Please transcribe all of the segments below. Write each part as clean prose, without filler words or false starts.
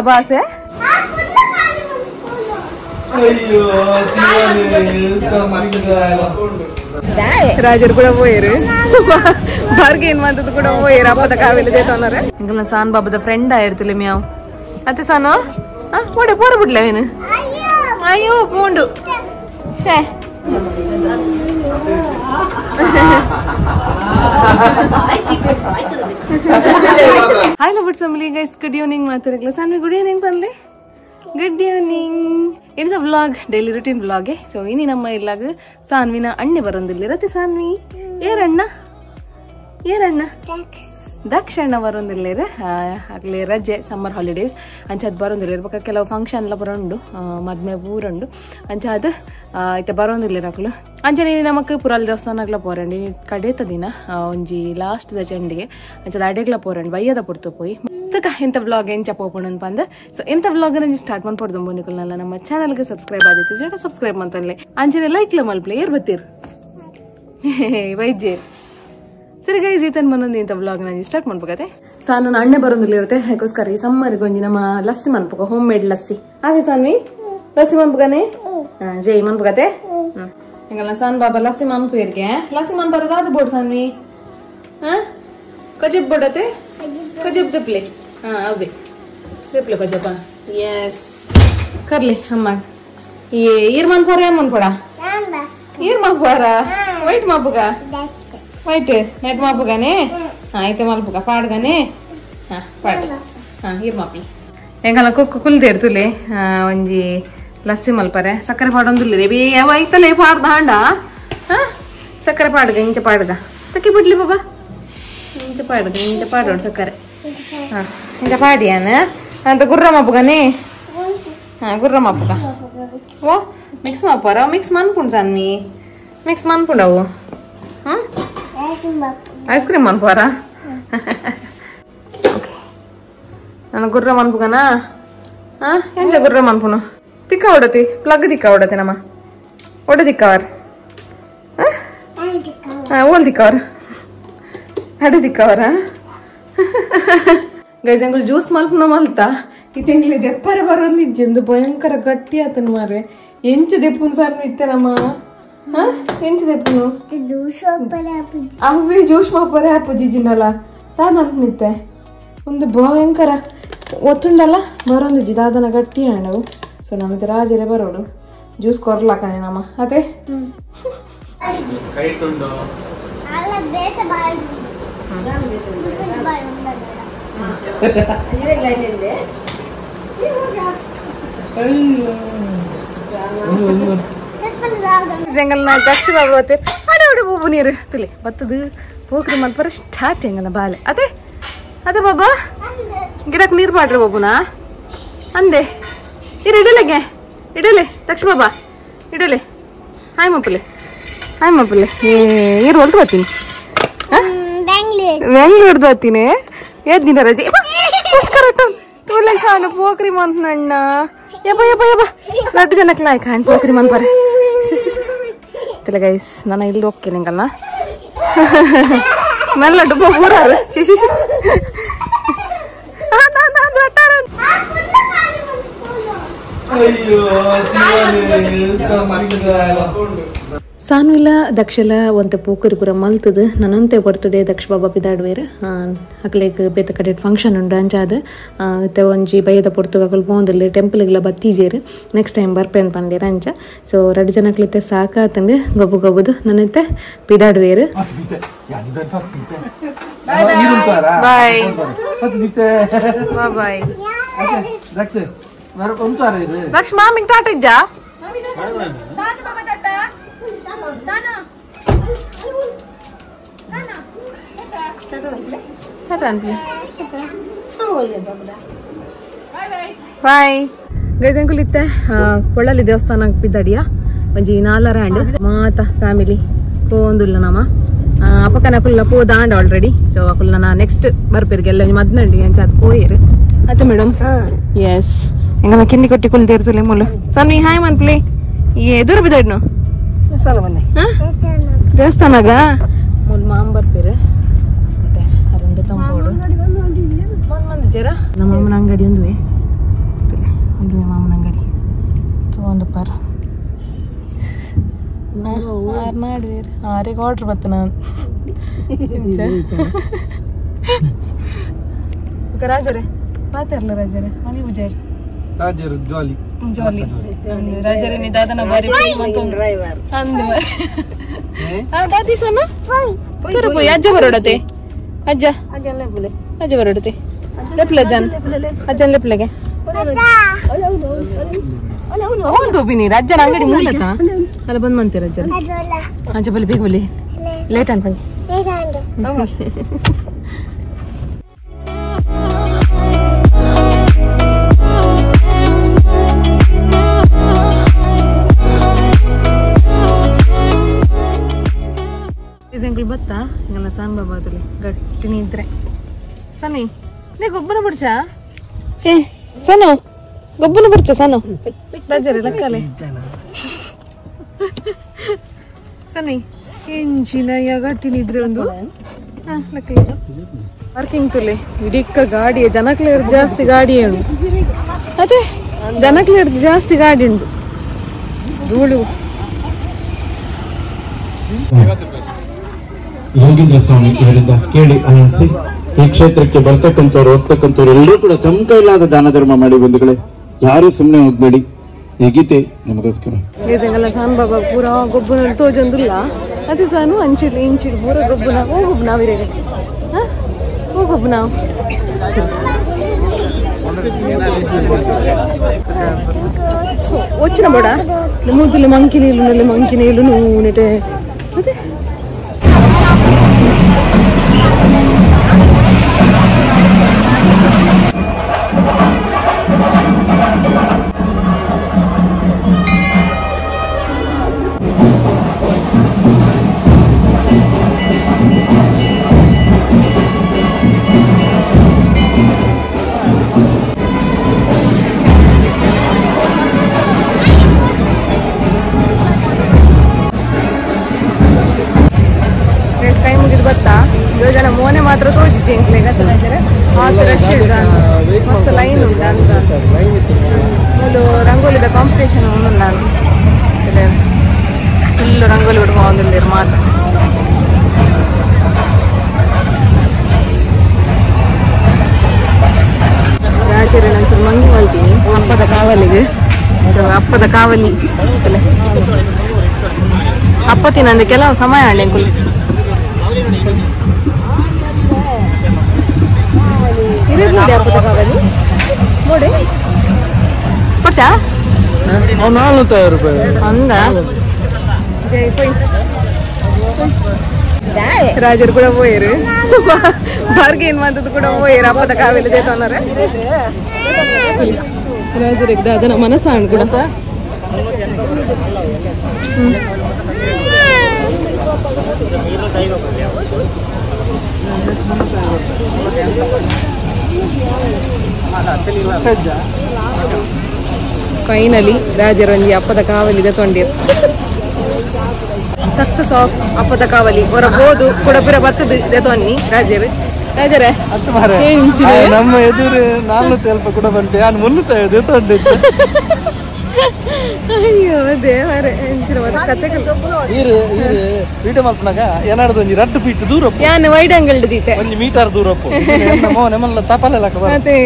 ಬಾಸೆ ರಾಜರು ಕೂಡ ಪೋಯರು ಬಾರ್ಗೇನ್ ಮಂತದ್ದು ಕೂಡ ಪೋಯರು ಅಪ್ಪದ ಕಾವೇಲಿ ದೇತವನರೆ ಎಂಕಲ್ನ ಸಾನ್ ಬಾಬುದ ಫ್ರೆಂಡ್ ಆಯಿರ್ತಿಲ್ಲ ಮ್ಯಾವ್ ಅತ್ತೆ ಸಾನು ಓಡೆ ಪೋರ ಬಿಡ್ಲ ಏನು ಅಯ್ಯೋ ಪೋಂಡು ಶೇ Hi lovers family guys, good evening ಮಾತಾಡಕ್ಲ ಸಾನ್ವಿ good evening ಪನ್ಲೆ good evening. ಇದು vlog daily routine vlog. So ಇನಿ ನಮ್ಮ ಇಲ್ಲಾಗ ಸಾನ್ವಿನ ಅಣ್ಣೆ ಬರೋದಿಲ್ಲ ರತಿ ಸಾನ್ವಿ ಏರಣ್ಣ ಏರಣ್ಣ ದಕ್ಷಣ್ಣ ಬರೋದಿಲ್ಲ ಆಗ್ಲೇ ರಜೆ ಸಮ್ಮರ್ ಹಾಲಿಡೇಸ್ ಅಂಚಾದ್ ಬರೋದಿಲ್ಲ ಇರ್ಬೇಕ ಕೆಲವು ಫಂಕ್ಷನ್ ಎಲ್ಲ ಬರೋಂಡು ಮದ್ಮೆ ಪೂರಂಡು ಅಂಚಾದ್ ಇತ್ತ ಬರೋದಿಲ್ಲ ಅಕ್ಲು ಅಂಚನೆ ನಮಕ್ ಪುರಾಲ್ ದೇವಸ್ಥಾನಗ್ಲ ಪೋರಂಡು ಕಡೇತ ದಿನ ಒಂಜಿ ಲಾಸ್ಟ್ the ಚಂಡಿಗೆ ಅಂಚದ ಅಡೆಗ್ಲ ಪೋರಂಡು ಬಯ್ಯದ ಪೊರ್ತು ಪೋಯಿ ತಕ ಎಂತ ವ್ಲಾಗ್ ಎಂಚ ಪೋಪುಂಡು ಪಂದ್. ಸೊ ಎಂತ ವ್ಲಾಗ್ ನಂಜಿ ಸ್ಟಾರ್ಟ್ ಮಾಡ್ಪೊಡ್ದು ಬೋನಿಕುಲ್ನಲ್ಲ ನಮ್ಮ ಚಾನಲ್ಗೆ ಸಬ್ಸ್ಕ್ರೈಬ್ ಆದಿತ್ತು ಜಡ ಸಬ್ಸ್ಕ್ರೈಬ್ ಮಂತನ್ಲೆ ಅಂಚನೆ ಲೈಕ್ ಲ ಮಲ್ಪ್ಲೆ ಏರ್ ಬತ್ತೀರ್ ವೈದ್ಯರ್. ಸರಿ ಗೈಸ್ ಈತನ್ ಮನೊಂದು ಇಂಥ ವ್ಲಾಗ್ ನಾನು ಸ್ಟಾರ್ಟ್ ಮಾಡ್ಬೇಕಾತೆ. ಸಾನು ನನ್ನ ಅಣ್ಣೆ ಬರೋದಿಲ್ಲ ಇರುತ್ತೆ ಅದಕ್ಕೋಸ್ಕರ ಈ ಸಮ್ಮರ್ಗೆ ಒಂಜಿ ನಮ್ಮ ಲಸ್ಸಿ ಮನ್ಪುಗ ಹೋಮ್ ಮೇಡ್ ಲಸ್ಸಿ ಹಾಗೆ ಸಾನ್ವಿ ಲಸ್ಸಿ ಮನ್ಪುಗಾನೆ ಜೈ ಮನ್ಪುಗತೆ ಎಂಗಲ್ಲ ಸಾನ್ ಬಾಬಾ ಲಸ್ಸಿ ಮನ್ಪು ಇರ್ಗೆ ಲಸ್ಸಿ ಮನ್ಪರದ ಅದು ಬೋರ್ಡ್ ಸಾನ್ವಿ ಕಜಬ್ ಬೋಡತೆ ಕಜಬ್ ದಿಪ್ಲೆ ಹಾ ಅವೇ ದಿಪ್ಲೆ ಕಜಬ ಎಸ್ ಕರ್ಲಿ ಅಮ್ಮ ಏ ಈರ್ ಮನ್ಪೋರ ಏನ್ ಮನ್ಪೋಡ ಈರ್ ಮನ್ಪೋರ ವೈಟ್ ಮನ್ಪುಗ ವೈಟ್ ನೈಟ್ ಮಾಪುಗಾನೆ ಐತೆ ಮಲ್ಪುಗ ಪಾಡ್ಗಾನೆ ಪಾಡ್ ಇರ್ ಮಾಪಿ ಎಂಕಲ್ಲ ಕುಕ್ಕು ಕುಲ್ದೇರ್ತುಲೆ ಒಂಜಿ ಲಸ್ಸಿ ಮಲ್ಪರೆ ಸಕ್ಕರೆ ಪಾಡೊಂದುಲ್ಲೆ ಬೇ ಐತಲೆ ಪಾಡ್ದ ಹಾಂಡ ಸಕ್ಕರೆ ಪಾಡ್ಗ ಇಂಚ ಪಾಡ್ಗ ತಕ್ಕಿ ಬಿಡ್ಲಿ ಬಾಬಾ ಇಂಚ ಪಾಡ್ಗ ಇಂಚ ಪಾಡೋಡು ಸಕ್ಕರೆ ಇಂಚ ಪಾಡಿಯಾನ ಅಂತ ಗುರ್ರ ಮಾಪುಗಾನೆ ಗುರ್ರ ಮಾಪುಗ ಓ ಮಿಕ್ಸ್ ಮಾಪುರ ಮಿಕ್ಸ್ ಮನ್ಪುಂಡು ಸನ್ನಿ ಮಿಕ್ಸ್ ಮನ್ಪುಂಡವು ಐಸ್ ಕ್ರೀಮ್ ಮನ್ಪುವಾರ ನಾನು ಗುರ್ರ ಮನ್ಪುಗನಾ ಎಂಚ ಗುರ್ರ ಮನ್ಪುನು ತಿಕ್ಕ ಹೊಡತಿ ಪ್ಲಗ್ ತಿಕ್ಕ ಹೊಡತಿ ನಮ್ಮ ಒಡೆ ತಿಕ್ಕವರ್ ಓಲ್ ತಿಕ್ಕವರ್ ಅಡೆ ತಿಕ್ಕವರ ಗೈಸ್ ಎಂಗುಲ್ ಜ್ಯೂಸ್ ಮಲ್ಪುನ ಮಲ್ತ ಇತ್ತೆಂಗ್ಲಿ ದೆಪ್ಪರೆ ಬರೋದು ನಿಜ್ಜೆಂದು ಭಯಂಕರ ಗಟ್ಟಿ ಆತನ ಮಾರೆ ಎಂಚ ದೆಪ್ಪುನ್ ಸಣ್ಣ ಇತ್ತೆ ನಮ್ಮ ಎಂಚ ದೆಪ್ಪುನು ಅವೇ ಜ್ಯೂಸ್ ಮಾಪರೆ ಆಪುಜಿ ಜಿನ್ನಲ್ಲ ದಾದ ನಿತ್ತೆ ಒಂದು ಭಯಂಕರ ಒತ್ತುಂಡಲ್ಲ ಬರೋಂದು ದಾದನ ಗಟ್ಟಿ ಆಂಡವು. ಸೊ ನಮ್ಮ ರಾಜರೇ ಬರೋಡು ಜ್ಯೂಸ್ ಕೊರ್ಲಾಕನೆ ನಮ್ಮ ಅದೇ ಎಂಗಲ್ನ ದಕ್ಷ ಬಾಬು ಅಡೆ ಅಡೆ ಬೂಬು ನೀರು ತುಲೆ ಬತ್ತದು ಪೋಕ್ರಿ ಮಲ್ಪರ ಸ್ಟಾರ್ಟ್ ಎಂಗಲ್ನ ಬಾಲೆ ಅದೇ ಅದೇ ಬಾಬಾ ಗಿಡಕ್ಕೆ ನೀರು ಪಾಡ್ರಿ ಬಾಬುನಾ ಅಂದೆ ಇರು ಇಡಲೆಗೆ ಇಡಲೆ ದಕ್ಷ ಬಾಬಾ ಇಡಲೆ ಹಾಯ್ ಮಪ್ಪಲೆ ಹಾಯ್ ಮಪ್ಪಲೆ ಇರು ಹೊಲ್ತು ಬರ್ತೀನಿ ಬೆಂಗ್ಳೂರ್ದು ಬರ್ತೀನಿ ಏದ್ ದಿನ ರಜೆ ತುಲೆ ಶಾನು ಪೋಕ್ರಿ ಮನ್ಪಣ್ಣ ಯಪ್ಪ ಯಪ್ಪ ಯಪ್ಪ ದೊಡ್ಡ ಜನಕ್ಕೆ ಲಾಯ್ಕ ಹಣ್ಣು ಪೋಕ್ರಿ ಮನ್ಪರೆ ತಿಲ್ಲ ಗೈಸ್ ನಾನು ಇಲ್ಲಿ ಹೋಗ್ತೀನಿ ನಿಂಗಲ್ಲ ನನ್ನ ಡುಬ್ಬ ಪೂರಾರು she she ಸಾನ್ವಿಲ ದಕ್ಷಲ ಒಂತೆ ಪೋಕರಿ ಪೂರ ಮಲ್ತದ ನನ್ನಂತೆ ಬರ್ತಡೆ ದಕ್ಷ ಬಾಬಾ ಪಿದಾಡ್ವೇರ್ ಅಕ್ಲೆಗ್ ಬೇತ ಕಡೆ ಫಂಕ್ಷನ್ ಉಂಡು ಅಂಚಾದ ಇತ್ತೆ ಒಂಜಿ ಬಯ್ಯದ ಪೊರ್ತುಗ ಅಕುಲು ಪೋಂದಿಲ್ಲ ಟೆಂಪಲ್ಗೆಲ್ಲ ಬತ್ತೀಜೇರು ನೆಕ್ಸ್ಟ್ ಟೈಮ್ ಬರ್ಪೇನ್ ಪಂಡೇರ್ ಅಂಚ. ಸೊ ರಡ್ಡು ಜನಕ್ಲಿತ್ತೆ ಸಾಕಾತಂಡು ಗೊಬ್ಬು ಗೊಬ್ಬುದು ನನ್ನಂತೆ ಪಿದಾಡ್ವೇರ್. ಬಾಯ್ ಬಾಯ್ ದಕ್ಷ ಮಾಮಿಂಗ್ ಟಾಟ ಇಜ್ಜಾ ಬಾಯ್ ಗೈಸ್ ಅಂಕುಲ್ ಇತ್ತೆ ಪೊಳ್ಳಲಿ ದೇವಸ್ಥಾನ ಬಿದ್ದಡಿಯ ಒಂಜಿ ನಾಲರ ಅಂಡ್ ಮಾತ ಫ್ಯಾಮಿಲಿ ಪೋಂದುಲ್ಲ ನಮ್ಮ ಅಪ್ಪಕನ ಅಕುಲ್ಲ ಪೋದಾಂಡ್ ಆಲ್ರೆಡಿ. ಸೊ ಅಕುಲ್ಲ ನಾ ನೆಕ್ಸ್ಟ್ ಬರ್ಪೇರಿಗೆ ಎಲ್ಲ ಒಂಜಿ ಮದ್ಮೆ ಉಂಡು ಅಂಚ ಅದು ಪೋಯೇರು ಅತ್ತ ಮೇಡಮ್ ಎಸ್ ಎಂಗಲ ಕಿನ್ನಿ ಕೊಟ್ಟಿ ಕುಲ್ದೇರು ಸುಲೆ ಮುಲು ಸನ್ನಿ ಹಾಯ್ ಮನ್ಪ್ಲಿ ಎದುರು ಬಿದ್ದಾಡ್ನು ದೇವಸ್ಥಾನಗ ಮುಲ್ ಮಾಮ್ ಬರ್ಪೇರು ಮತ್ತೆ ರೆಂಡು ತಮ್ಮ ನಮ್ಮ ಮಾಮನ ಅಂಗಡಿ ಒಂದುವೆ ಒಂದುವೆ ಮಾಮನ ಅಂಗಡಿ ಒಂದು ಪಾರ ಆರು ನಾಡುವೇರು ಆರಿಗೆ ಆರ್ಡ್ರ್ ಬತ್ತ ನಾನು ರಾಜರೇ ಮಾತಾಡಲ್ಲ ರಾಜರೇ ಮನೆ ಪೂಜಾರಿ ರಾಜರು ಜಾಲಿ ಜಾಲಿ ರಾಜರೇ ದಾದನ ಬಾರಿ ಅಂದು ದಾದಿ ಸಣ್ಣ ಪೋಯ್ ಅಜ್ಜ ಬರೋಡತೆ ಅಜ್ಜ ಅಜ್ಜ ಬರೋಡತೆ ಲೆಪ್ಲೆ ಅಜ್ಜನ್ ಅಜ್ಜನ್ ಲೆಪ್ಲೆಗೆ ಒಂದು ನೀರು ಅಜ್ಜನ ಅಂಗಡಿ ಮೂಲತ ಅಲ್ಲ ಬಂದ್ ಮಂತೀರ ಅಜ್ಜನ ಅಜ್ಜ ಬಲಿ ಬೇಗ ಬಲಿ ಲೇಟ್ ಅನ್ಪಂಡಿ ಬತ್ತಾ ಇಂಗಲ್ಲ ಸಾನ್ ಬಾಬಾದಲ್ಲಿ ಗಟ್ಟಿ ನಿದ್ರೆ ಸನಿ ನೇ ಗೊಬ್ಬನ ಬಿಡ್ಚಾ ಏ ಸನು ಗೊಬ್ಬನ ಬಿಡ್ಚಾ ಸನು ರಜರೆ ಲಕ್ಕಲೆ ಸನಿ ಎಂಚಿನ ಗಟ್ಟಿ ನಿದ್ರೆ ಒಂದು ಹಾ ಲಕ್ಕಲೆ ಪಾರ್ಕಿಂಗ್ ತುಲೆ ಇಡೀಕ್ಕ ಗಾಡಿ ಜನಕ್ಲೇರ್ ಜಾಸ್ತಿ ಗಾಡಿ ಏನು ಅದೇ ಜನಕ್ಲೇರ್ ಜಾಸ್ತಿ ಗಾಡಿ ಉಂಟು ಧೂಳು. ಯೋಗೇಂದ್ರ ಸ್ವಾಮಿ ಇವರಿಂದ ಕೇಳಿ ಆನಂದಿಸಿ. ಈ ಕ್ಷೇತ್ರಕ್ಕೆ ಬರ್ತಕ್ಕಂಥವ್ರು ಹೋಗ್ತಕ್ಕಂಥವ್ರು ಎಲ್ಲರೂ ಕೂಡ ತಮ್ಮ ಕೈಲಾದ ದಾನ ಧರ್ಮ ಮಾಡಿ ಬಂಧುಗಳೇ, ಯಾರು ಸುಮ್ಮನೆ ಹೋಗ್ಬೇಡಿ. ಈ ಗೀತೆ ನಮಗೋಸ್ಕರ. ಸಾನ್ ಬಾಬಾ ಪೂರ ಗೊಬ್ಬನ ತೋಜೊಂದಿಲ್ಲ ಅದೇ ಸಾನು ಅಂಚಿಡ್ಲಿ ಇಂಚಿಡ್ ಪೂರ ಗೊಬ್ಬನ ಹೋಗೊಬ್ಬ ನಾವಿರೇನೆ ಹೋಗೊಬ್ಬ ನಾವು వచ్చిన బోడా మూతులు మంకి నీళ్ళు మంకి నీళ్ళు నూనెటే అదే ಕೈ ಮುಗಿದು ಬತ್ತಾ ಯೋಜನೆ ಮೋನೆ ಮಾತ್ರ ತೋಜಿಸಿ ಎಂಕ್ಲೆಗ್ ಆತ ರಶ್ ಮಸ್ತ್ ಲೈನ್ ಉಂಟು ಅಂತ ಮೂಲು ರಂಗೋಲಿದ ಕಾಂಪಿಟೇಷನ್ ಉಂಟು ಫುಲ್ ರಂಗೋಲಿ ಬಿಡ್ಕೊಂಡು ಮಾತ್ರ. ರಾಜರೇ ನಾನು ಸ್ವಲ್ಪ ಮಂಗಿ ಮಲ್ತೀನಿ ಅಪ್ಪದ ಕಾವಲಿಗೆ. ಅಪ್ಪದ ಕಾವಲಿ ಅಪ್ಪ ತಿನ್ನಂದು ಕೆಲವು ಸಮಯ ಅಂಡೆ ಕುಲ್ ರಾಜರು ಕೂಡ ಪೋಯರು ಬಾರ್ಗೇನ್ ಮಂತದ್ದು ಕೂಡ ಪೋಯರು ಅಪ್ಪದ ಕಾವಲಿ ದೇತವನರೆ ರಾಜರಿಗೆ ಅದನ್ನ ಮನಸ್ಸಾಣ್ ಕೂಡ. ಫೈನಲಿ ರಾಜರಂಜಿ ಅಪ್ಪದ ಕಾವಲಿ ತೊಂಡಿರು ಸಕ್ಸಸ್ ಆಫ್ ಅಪ್ಪದ ಕಾವಲಿ ಹೊರ ಬೋದು ಕೊಡಪಿರ ಬತ್ತದ ತೊನ್ನಿ ರಾಜರು ರಾಜರೇ ನಮ್ಮ ಎದುರು ನಾನು ಅಲ್ಪ ಕೂಡ ಬಂತೆ ನಾನು ಮುನ್ನೂತ್ತ ತೊಂಡಿದ್ದೆ. ಅಯ್ಯೋ ದೇವರೇ ಎಂಚಿನ ಕತೆ ವೀಡಿಯೋ ಮಲ್ಪನಾಗ ಏನಾದ್ರು ಒಂಜಿ ರಡ್ಡು ಫೀಟ್ ದೂರ ಯಾನ್ ವೈಡ್ ಆಂಗಲ್ ದೀತೆ ಒಂಜಿ ಮೀಟರ್ ದೂರ ನಮ್ಮಲ್ಲ ತಪಾಲೆಲ್ಲ ಅದೇ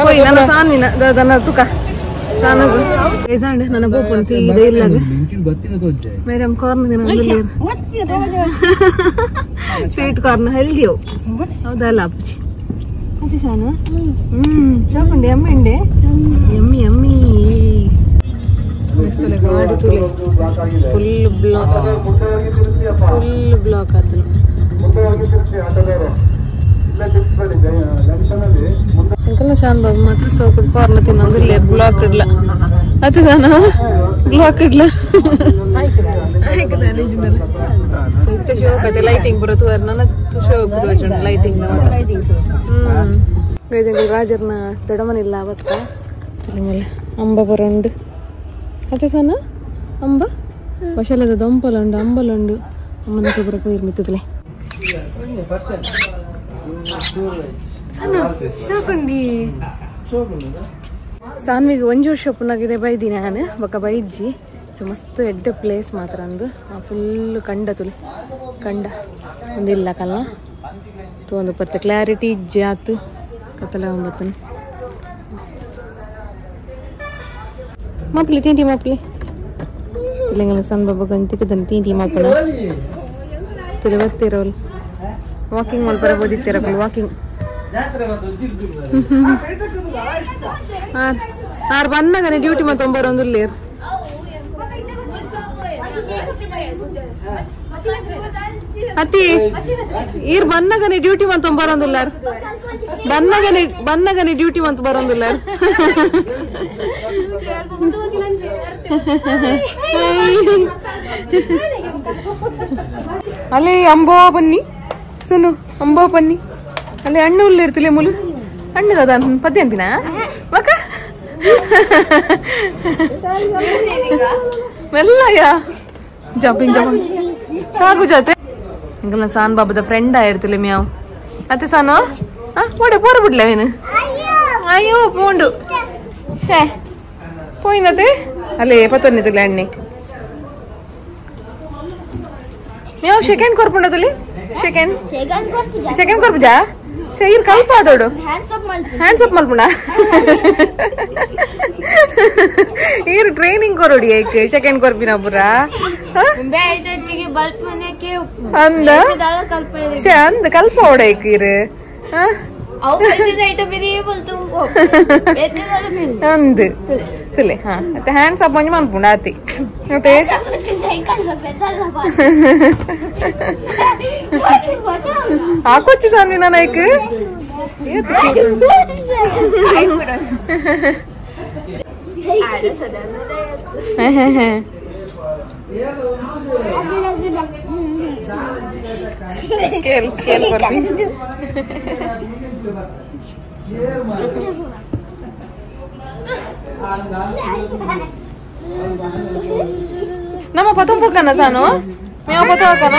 ಹೋಯ್ ನನ್ನ ಸಾನ್ವಿನ ನನ್ನ ತುಕ ಸಾನಗು ಏಜಾಂಡ್ ನನ್ನ ಬೋಪನ್ ಸೀದೆ ಇಲ್ಲಗ ಮೇಡಮ್ ಕಾರ್ನ್ ದಿನ sweet corn healthy ಹೌದಲ್ಲ ಅಪ್ಪುಜಿ ಅದೇ ಸಾನು ಶಾಪುಂಡೆ ಎಮ್ಮೆ ಉಂಡೆ ಎಮ್ಮಿ ಎಮ್ಮಿ ಗಾಡಿ ತುಲೆ full block full block ಆತನ. ಅಂಕಲ್ ಶಾನ್ ಬಾಬು ಮಾತ್ರ ಸೋಕುಡು ಕಾರ್ನ ತಿನ್ನೊಂದು ಬ್ಲಾಕ್ ಇಡ್ಲ ಅತ್ತದಾನ ಬ್ಲಾಕ್ ಇಡ್ಲ ಶೋಕ್ ಅದೇ ಲೈಟಿಂಗ್ ಬರುತ್ತೆ ನನ್ನ ಶೋಕ್ ಲೈಟಿಂಗ್. ರಾಜರ್ನ ದೊಡಮನಿಲ್ಲ ಅವತ್ತ ಮೇಲೆ ಅಂಬ ಬರುಂಡು ಅದೇ ಸಣ್ಣ ಅಂಬ ವಶಲದ ದೊಂಪಲುಂಡು ಅಂಬಲುಂಡು ಅಮ್ಮನ ಕೊಬ್ಬರ ಪೋಯಿರ್ ಮಿತ್ತದಲೆ. ಸಣ್ಣ ಶೋಕುಂಡಿ ಸಾನ್ವಿಗೆ ಒಂಜಿ ವರ್ಷ ಪುನಗಿದೆ ಬೈದಿನಿ ನಾನು ಬೊಕ ಬೈಜ್ಜಿ. ಸೊ ಮಸ್ತ್ ಎಡ್ಡೆ ಪ್ಲೇಸ್ ಮಾತ್ರ ಅಂದು ಫುಲ್ ಕಂಡ ತುಲಿ ಕಂಡ ಒಂದಿಲ್ಲ ಕಲ್ಲ ತೋಂದು ಪರ್ತೆ ಕ್ಲಾರಿಟಿ ಇಜ್ಜಿ ಆತು ಕತ್ತಲ ಒಂಬತ್ತನ ಮಾಪ್ಲಿ ಟೀ ಮಾಪ್ಲಿ ತಿಲಂಗಲ ಸಣ್ಣ ಬಾಬಾ ಗಂತಿಕದನ್ ಟೀ ಮಾಪನ ತಿರುವತ್ತಿರೋಲ್ ವಾಕಿಂಗ್ ಮಲ್ಪರ ಬೋದಿತ್ತಿರಕಲ್ ವಾಕಿಂಗ್ ಆರ್ ಬನ್ನಗನೆ ಡ್ಯೂಟಿ ಮತ್ತೆ ಒಂಬರೊಂದುಲ್ಲೇರ್ ಅತಿ ಈರ್ ಬನ್ನಗನೆ ಡ್ಯೂಟಿ ಮಂತ ಬರೋದಿಲ್ಲ ಬನ್ನಗನೆ ಬನ್ನಗನೆ ಡ್ಯೂಟಿ ಮಂತ ಬರೋದಿಲ್ಲ. ಅಲ್ಲಿ ಅಂಬೋ ಬನ್ನಿ ಸುನು ಅಂಬೋ ಬನ್ನಿ ಅಲ್ಲಿ ಹಣ್ಣು ಉಲ್ಲ ಇರ್ತಿಲ್ಲ ಮುಲು ಹಣ್ಣು ದಾದ ಪದ್ಯ ಅಂತಿನ ಮಕ್ಕ ಮೆಲ್ಲಯ್ಯ ಜಂಪಿಂಗ್ ಜಂಪಿಂಗ್ ಕಾಗು ಜಾತೆ ಎಂಗಲ್ನ ಸಾನ್ ಬಾಬುದ ಫ್ರೆಂಡ್ ಆಯಿರ್ತಿಲ್ಲ ಮ್ಯಾವ್ ಅತ್ತೆ ಸಾನು ಓಡೆ ಪೋರ ಬಿಡ್ಲ ಏನು ಅಯ್ಯೋ ಪೋಂಡು ಶೇ ಪೋಯಿನತೆ ಅಲ್ಲೇ ಪತ್ತೊನ್ನಿతుಲೆ ಅಣ್ಣೆ ಮ್ಯಾವ್ ಸೆಕೆಂಡ್ ಕೊರ್ಪುಂಡದಲ್ಲಿ ಸೆಕೆಂಡ್ ಸೆಕೆಂಡ್ ಕೊರ್ಪುಜಾ ಸೇರ್ ಕಲ್ಪ ಆದೋಡು ಹ್ಯಾಂಡ್ಸ್ ಅಪ್ ಮಲ್ಪುಂಡ ಈರು ಟ್ರೈನಿಂಗ್ ಕೊರೋಡಿ ಏಕ್ ಸೆಕೆಂಡ್ ಕೊರ್ಪಿನ ಪುರ ಅಂದ ಶೇ ಅಂದ ಕಲ್ಪ ಓಡೈಕ್ ಈರು ಅಂದ್ ತುಲೆ ಹಾ ಮತ್ತೆ ಹ್ಯಾಂಡ್ಸ್ ಅಪ್ ಒಂಜಿ ಮನ್ಪುಂಡ ಆತಿ ಮತ್ತೆ ಹಾಕೊಚ್ಚಿ ಸಾನ್ವಿ ನಾನು ಐಕ್ ಸ್ಕೇಲ್ ಸ್ಕೇಲ್ ಕೊರ್ಪಿ ನಮ್ಮ ಪತಂಪಕ್ಕನ ಸಾನು ಮೇವ ಪತವಕ್ಕನ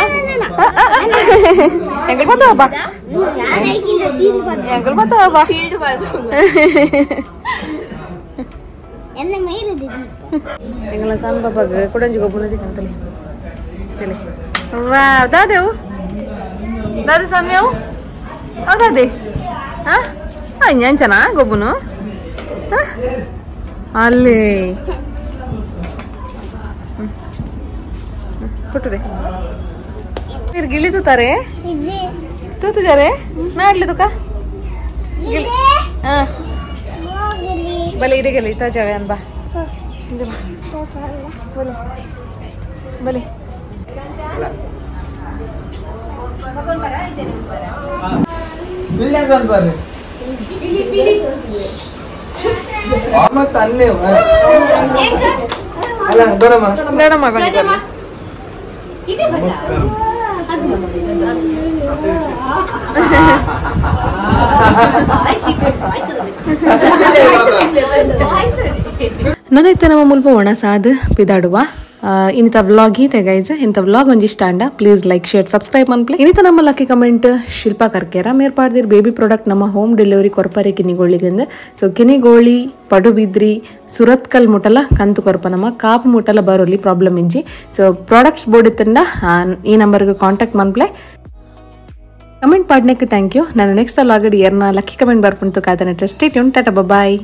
ಎಂಗಲ್ ಪತವ ಬಾ ಎಂಗಲ್ ಪತವ ಬಾ ಎಂಗಲ ಸಾನ್ ಬಾಬಾಗ ಕೊಡಂಜಿ ಗೊಬ್ಬುನದಿ ಕಂತಲೆ ವಾ ದಾದೇವು ದಾದೆ ಸಾನ್ ಮೇವು ದಾದೆ ಹಾ ಅಂಚನ ಗೊಬ್ಬುನು ಅಲ್ಲಿ ಕೊಟ್ಟರೆ ಗಿಳಿ ತೂತಾರೆ ತೂತುಜಾರೆ ನಾಡ್ಲಿ ತುಕ ಬಲೆ ಇಡಗಲಿ ತೋಜಾವೆ ಅನ್ಬಾ ಬಲೆ ಬಲೆ ನನ್ನೈತೆ ನಮ್ಮ ಮುಲ್ಪ ಒಣ ಸಾದ್ ಪಿದಾಡುವ ಇನ್ನಿತ ವ್ಲಾಗ್ ಈತೆ ಗೈಸ್. ಇಂಥ ವ್ಲಾಗ್ ಒಂಜಿ ಇಷ್ಟ ಅಂಡ please like share subscribe ಮನ್ಪ್ಲೆ. ಇನ್ನಿತ ನಮ್ಮ ಲಕ್ಕಿ ಕಮೆಂಟ್ ಶಿಲ್ಪಾ ಕರ್ಕೇರ ಮೇರ್ ಪಾಡ್ದಿರ್ ಬೇಬಿ ಪ್ರಾಡಕ್ಟ್ ನಮ್ಮ ಹೋಮ್ ಡೆಲಿವರಿ ಕೊರ್ಪರೆ ಕಿನಿಗೋಳಿಗಂದು. ಸೊ ಕಿನಿಗೋಳಿ ಪಡುಬಿದ್ರಿ ಸುರತ್ಕಲ್ ಮುಟಲ ಕಂತು ಕೊರ್ಪ ನಮ್ಮ ಕಾಪು ಮುಟಲ ಬರೋಲಿ ಪ್ರಾಬ್ಲಮ್ ಇಜ್ಜಿ. So products board ಇತ್ತಂಡ ಈ ನಂಬರ್ಗೆ ಕಾಂಟ್ಯಾಕ್ಟ್ ಮನ್ಪ್ಲೆ. ಕಮೆಂಟ್ ಪಾಡ್ನಕ್ಕೆ thank you. ನಾನು ನೆಕ್ಸ್ಟ್ ವ್ಲಾಗ್ ಎರ್ನ ಲಕ್ಕಿ ಕಮೆಂಟ್ ಬರ್ಪುಂತು ಕಾದನ. Stay tune, tata, boy.